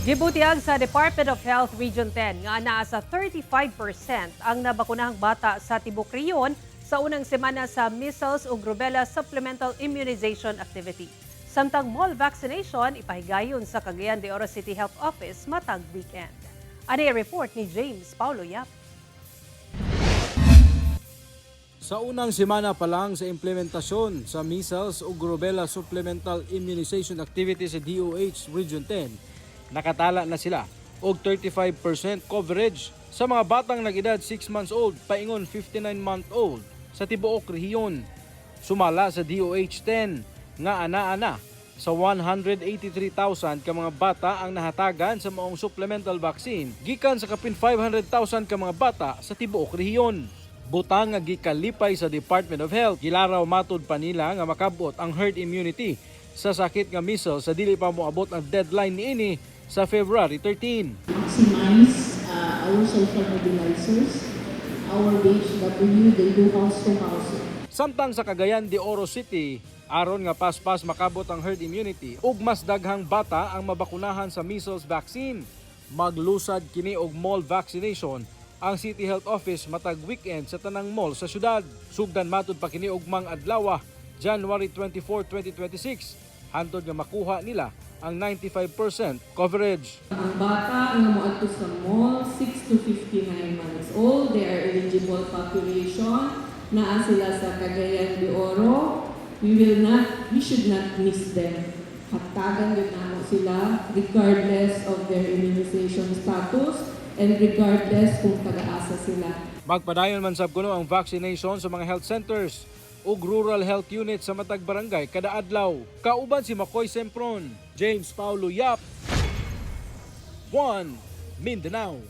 Gibutyag sa Department of Health Region 10 nga naa sa 35% ang nabakunahang bata sa tibuok rehiyon sa unang semana sa measles ug rubella supplemental immunization activity. Samtang mall vaccination ipahigayon sa Cagayan de Oro City Health Office matag weekend. Ani report ni James Paulo Yap. Sa unang semana pa lang sa implementasyon sa measles ug rubella supplemental immunization activity sa DOH Region 10, nakatala na sila og 35% coverage sa mga batang nag-edad 6 months old paingon 59 month old sa tibuok rehiyon. Sumala sa DOH 10 nga ana-ana sa 183,000 ka mga bata ang nahatagan sa maong supplemental vaccine gikan sa kapin 500,000 ka mga bata sa tibuok rehiyon. Butang nga gikalipay sa Department of Health, gilaraw matud pa nila nga makabot ang herd immunity sa sakit nga measles sa dili pa moabot ang deadline niini sa February 13. Maximize our social mobilizers, our BHW, they do house to house. Samtang sa Cagayan de Oro City, aron nga paspas makabot ang herd immunity ug mas daghang bata ang mabakunahan sa measles vaccine, maglusad kini og mall vaccination ang City Health Office matag weekend sa tanang mall sa syudad. Sugdan matud pa kini ugmang adlaw, January 24, 2026, hantod nga makuha nila ang 95% coverage. Ang bata nga moadto sa mall, 6 to 59 months old, they are eligible population. Naa sila sa Cagayan de Oro. We will not, we should not miss them. Hatagan gyud namo sila regardless of their immunization status and regardless kung taga-asa sila. Magpadayon man sab kuno ang vaccination sa mga health centers ug rural health unit sa matag barangay kada adlaw. Kauban si Makoy Sempron, James Paulo Yap, 1 Mindanao.